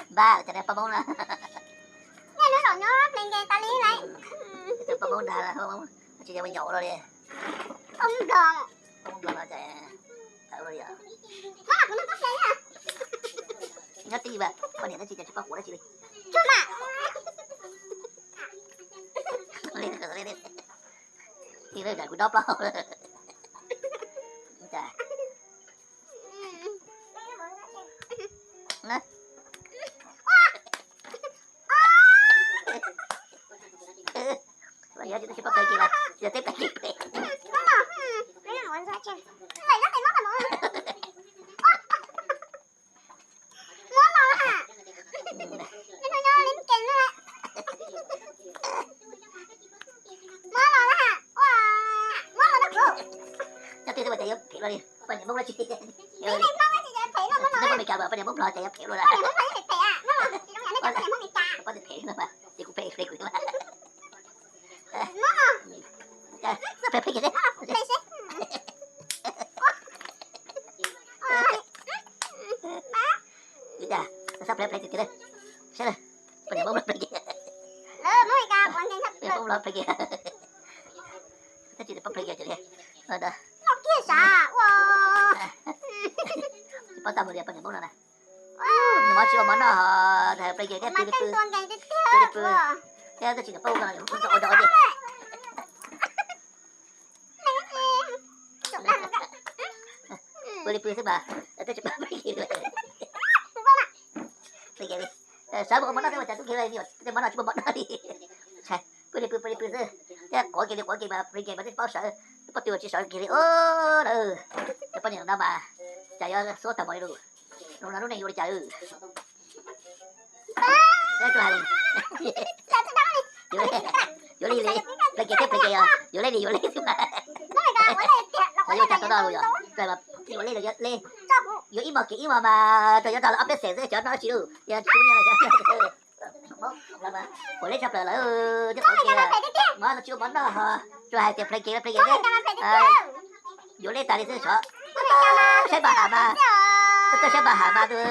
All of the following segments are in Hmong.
Npaj, cas poj Hmoob na. Poj Hmoob dag, tsis yog me nyuam ua li. Poj Hmoob Nplog no ces tawv li os. Nyob tib, poj niam no tsis, cas tsis pom quav dab tsi li. Kuv dob plaub. Yog tsis pom pem kiag, yog teb pem kiag pem. Nyob twg xwb mas cas yuav phem luaj li, poj niam Hmoob dab tsi. Poj niam Hmoob Meskas, poj niam Hmoob Nplog cas yuav phem luaj li. Poj niam phem no mas ces kuv phem li kuv mas. Xab phem phem kiag thiab. Ua cas xab phem phem tiag tiag li. Saib na, poj niam Hmoob Nplog phem kiag. Hmoob Nplog phem kiag. Tab sis poj phem kiag tiag li. Tsis paub txaj muag li poj niam Hmoob no na. Nws mov tsis ua mov noj, pheej kev thiab pw li pw, pw li pw, thiab twb tsis paub ua li, ua dog ua dig. Pw li pw xwb mas twb tsis paub pheej kev li. Pheej kev li, sawv mus ua mov noj thiab ua cas tub kiag li, mov noj tsis muaj mov noj li. Pw li pw, pw li pw xwb, thiab quav kiag li quav kiag mas pheej kev mas twb tsis paub sawv, twb pom tw ua tsis sawv kiag li. Lawm, cov poj niam no mas cas yuav xuab tag npaum li lus. Zoo no lub neej yuav ua li cas. Yuav li, yuav li, pheej kev thiab pheej kev, yuav li li yuav li xwb mas. Yuav cas tau noj los yog, yuav li los yuav li, yuav ib mos kev ib mos mas tau yuav tau ob peb xees xwb cov noj tsis lus, yog tsis muaj nyiaj los. Quav li tshaj plaws lawm, twb quav kiag, mov tsis ua mov noj ho tsuas hais tias pheej kev pheej kev xwb. Yuav li tas li xwb sov. Saib npaj ham mas, saib npaj ham mas tus.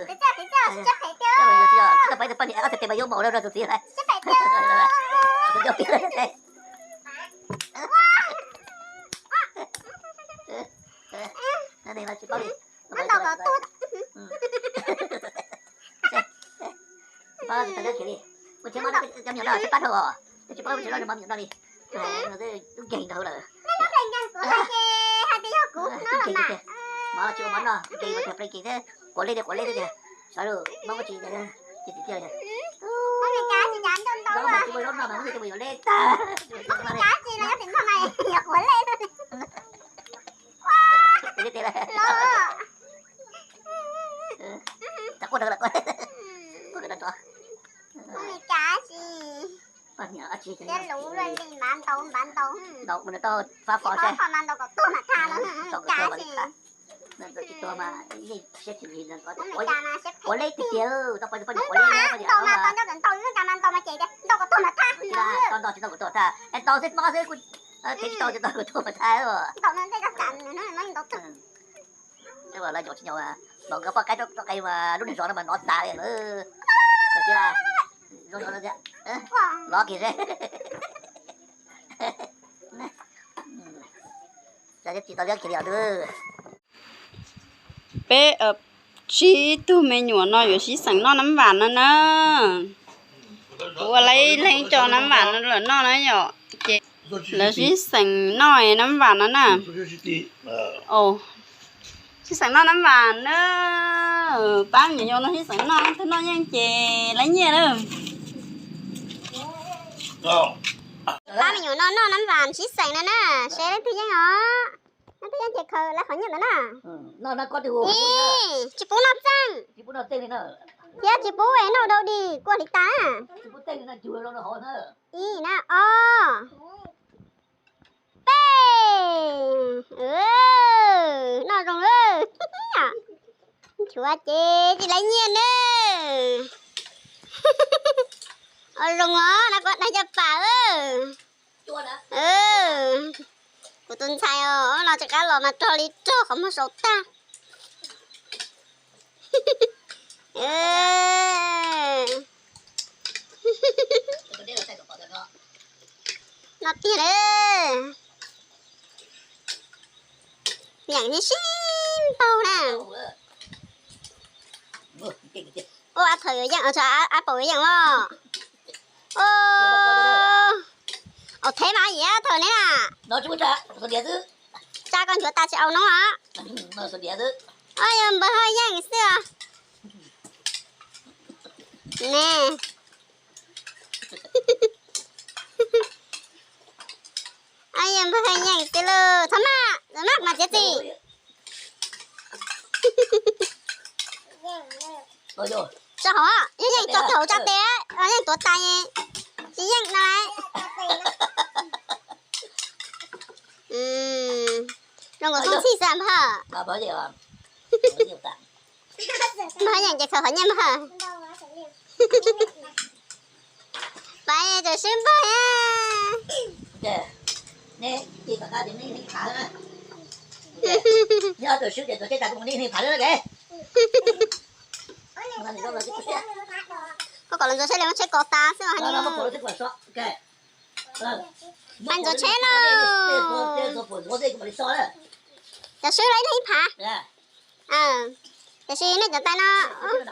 Tsis tau pab tus poj niam ob txhais tes mas yuav maum rau tus txiv lawm. Tsis paub li. Tsis paub tsis tau nyob kiag li. Ua tsis paub cov me nyuam no tsis pab dhau os, twb tsis paub tsis loj mov me nyuam no li. Tub nkeeg ntau lawm. Mov tsis ua mov noj, nkeeg ua tag pheej kev thiab, quav li li quav li xwb tiag. Sawv los mov tsis, tsis txiv tiag. Zaub mas tsis muaj zaub noj mas muab coj mus yuav li tag. Li tiag. Tsis quaj dhau lawm, quaj kom tau tso. Poj niam dab tsi, ntau, ntau, ntau fab fo seb. Tsis tuag mas yeej siab tsis lig, quav li tiag tiag, tau poj niam, poj niam quav li, poj niam ntau, ntau tsis tau kuv tuag tag, ntau xwb mob xwb, kev tsis tau tsis tau kuv tuag mas tag. Lawv nyob tsis nyob, npaum nkawd poj qaib rov qe mas lub neej zov no mas nov tas li lawm. Zoo zoo tiag, lov kiag seb. Tsis tau liab kiag li os. Peb tsib tug me nyuam no yuav sib xeem noj nab vam no na. Kuv ua lawv ib leeg cov nab vam no lawm noj na yom. Ces lawv sib xeem noj nab vam no na. Sib xeem noj nab vam na. Pab me nyuam no sib xeem noj, twg noj yeej ces lawv nyiaj na. Pab me nyuam no noj nab vam sib xeem no na, seb leej twg yeej os. Leej twg yeej ces khaws lawv qhov nyiaj ntawd na. Tsis pub noj txeej, thiab tsis pub noj dau dig kuaj hliv tas. Ib na, ob, peb. Noj zoo lawm. Nchuav ces tsis lawv nyiaj na. Zoo os, no kuv dag cov pam. Kuv tus ntxhais os, no tsis qab los mas rog li rog qhov muag saum tag. No tiag lawm. Yeem sib npaug na. Ua, Ab Thaum yuav yeem, Ab Paum yuav yeem los. Au, theb mas yim Ab Thaum ne na. Tsa koj nchuav tas tsis au noob os. Yog npawg Hawj yeem xwb os. Ne. Yog npawg Hawj yeem xwb lauj, txhob maj, maj mas txiav txim. Tso hauv, yog yeej tso hauv tso tes, yeej tuav tas, tsis yeej no lawm. Zoo nkaus xub txhij xwb npawg. Npawg yeem ces khaws qhov nyiaj npawg. Pab tawm swb npawg. Koj kom los ntxuav tsheb li muab tsheb kos tas xwb os. Pab ntxuav tsheb lauj. Cov swb los ib leeg ib phav. Tiam sis nej cov tais no. Los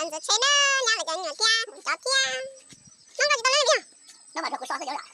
ntxuav tsheb na, nyab lawv cov nyuam thiab kuv cov thiab. Noj koj tsis tau leb li.